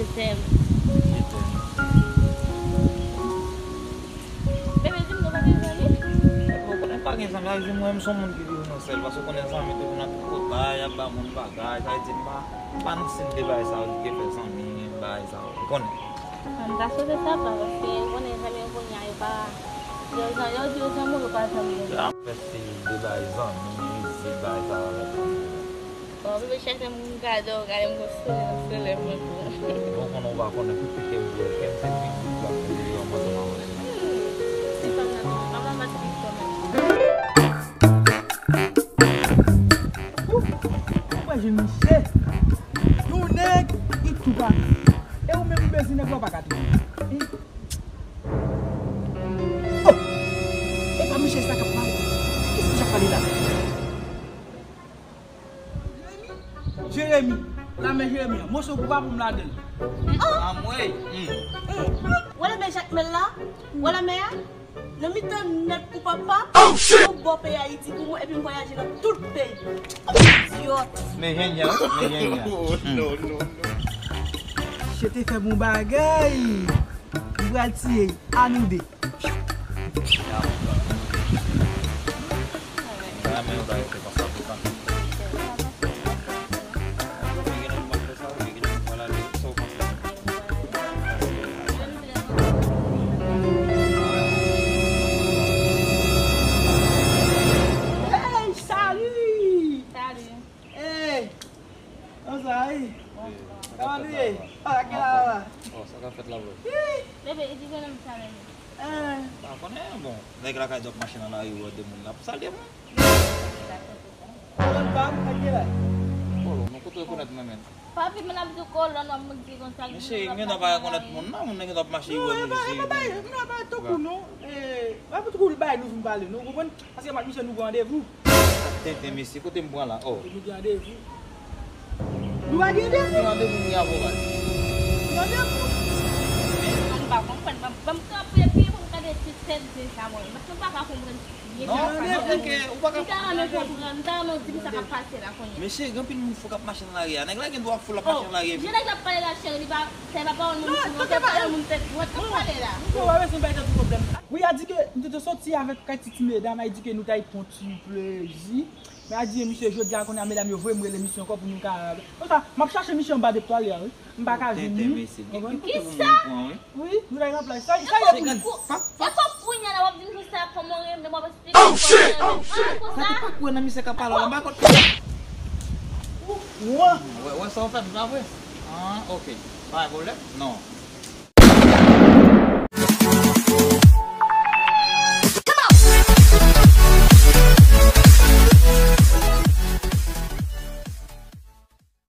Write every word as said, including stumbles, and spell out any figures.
Je t'aime. Bebe, di m nou pa gen zanmi? Ou konnen m pa gen zanmi, sa vle di mwen menm se yon moun ki toujou nan sèl, paske ou konnen zanmi toujou nan tout kote, y ap ba moun bagay, sa vle di m pa, m pa nan stil de bagay sa yo, ki fè zanmi, bagay sa yo, ou konnen. M ta swete sa pa, paske ou konnen zanmi yo kounye a, yo pa, yo, yo di yo zanmi, yo pa zanmi. Fè stil de bagay zanmi, mizik, bagay sa yo avèk zanmi. Bon, bebe chèche m gade w, gade m gon soulè nan soulè mwen tou. Bon, konnen w pa konnen, pou pike m vye, kè m se pi gwo pou ap fè deyò mwen tou nan mwen. Hmm, ti fanm nan tou, fanm nan pa ti pi fò menm. Ou pa jwenn misye. Yon nèg, li tou pa. E ou menm ou bezwen nèg la, ou pa ka touye. Oh! E pa misye sa k ap pale. Kisa k ap pale la? Jeremi, lame Jeremi an. Moso gwo pa pou m ladan l. Anmwey. Ou wè lame Jakmèl la? Ou wè lame a? Nan mitan nèt pou papa, yon bò peyi Ayiti pou mwen, epi m vwayaje nan tout peyi. Idiot. Men jènyan, men jènyan. Misye te fè bon bagay. M pral tiye l. A nou de. Hey, salut! Salut! Hey! Kòman sa ye? Kòman nou ye? Ah, gen la la. Oh, sa k ap fèt la, bro? Bebe, e di jènòm sa menm. Eh. Pa konnen, bon. Nèg lakay dòk mache nan lari, wè de moun la pou salye mwen. Kolòn pa m, sa k gen la? Kolòn, nou kote rekonèt mwen menm. Papi, men ap di w kolòn, w ap di konsa. Men cheri, m gentan pa rekonèt moun nan, moun nan gentan ap mache, wè nou jezi. Non, e pa, e pa, e pa, e pa tankou nou. Eh, pa pou tankou l bay nou vin pale, nou konprann? Paske m ak misye nou gen randevou. Tenten mesye, kote m pran la? Oh. Nou gen randevou. Nou pa gen randevou? Gen randevou, wi, avoka. Gen randevou. Men sa m pa konprann, ban m, ban m kanpe epi pou m gade ti tèt zen sa mwen. Paske m pa ka konprann byen sa k ap pase la. Non, men ou pa ka. M ta renmen konprann, m ta renmen w di m sa k ap pase la kounye a. Mesye, gen anpil moun fou k ap mache nan lari a. Nèg la gen dwa fou l ap mache nan lari a. Oh, jan nèg la ap pale la, cheri, li pa, se pa pawòl moun fou, non, se pawòl moun tèt dwèt k ap pale la. Misye, w a wè se yon bagay tankou pwoblèm. Wi, a di ke m te soti avèk kèk ti, ti medam, a di ke nou t al pran ti plezi. Men a di, misye, jodi a, kounye a, medam yo voye m rele misye ankò pou nou ka. Konsa, m ap chache misye anba de twal la, wi. M pa ka jwenn li. Tenten, mesye. Konprann? Kisa? Wi, nou t al nan plaj. Sa, sa ye pou li. Epa kounye a la, w ap di m konsa, kòman w renmen, w ap eksplike m kòman w renmen. Ah, konsa? Sa te pa kwè nan misye k ap pale la, m pa konn. Wè, wè sa w fè m, pa vre? Ah, ok. Pa gen pwoblèm? Non.